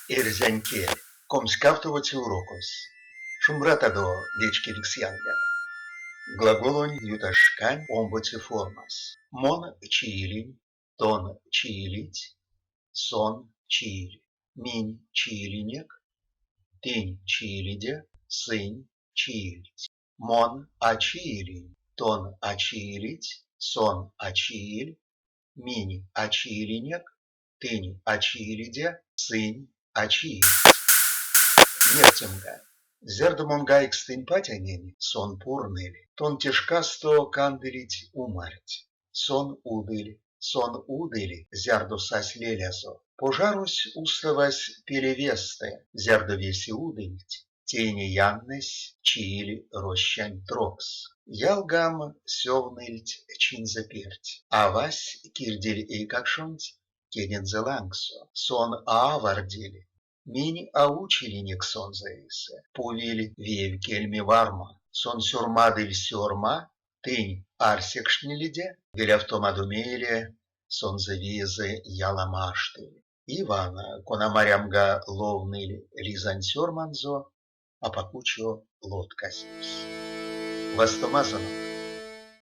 Эрзянь кель. Комськавтовоце урокось. Шумбратадо, вечкевикс ялгат! Глаголонь ютазь шкань омбоце формась. Мон чиилинь, тон чиилить, сон чииль. Минь чиилинек, тынь чиилиде, сынь чиильть. Мон а чиилинь, тон а чиилить, сон а чииль, минь а чиилинек, тынь а чиилиде, сынь а чиильть. Невтемга: Зярдо мон гайгстынь патянень, сон пурныль. Тон те шкасто кандылить умарть. Сон удыль, сон удыль, зярдо сась лелязо. Пожарось уставась пелевестэ, зярдо весе удыльть. Теине яннэсь чииль рощанть трокс. Ялгам сёвныльть чинзэ перть. Авась кирдиль эйкакшонть кедензэ лангсо. Сон а авардиль. Минь а училинек сонзэ эйсэ. Пувиль виев кельме варма. Сон сёрмадыль сёрма, тынь арсекшнилиде, велявтомадо мейле сонзэ виезэ яла маштыль. Иван, кона марямга ловныль Лизань сёрманзо, апак учо лотказевсь. Вастомазонок!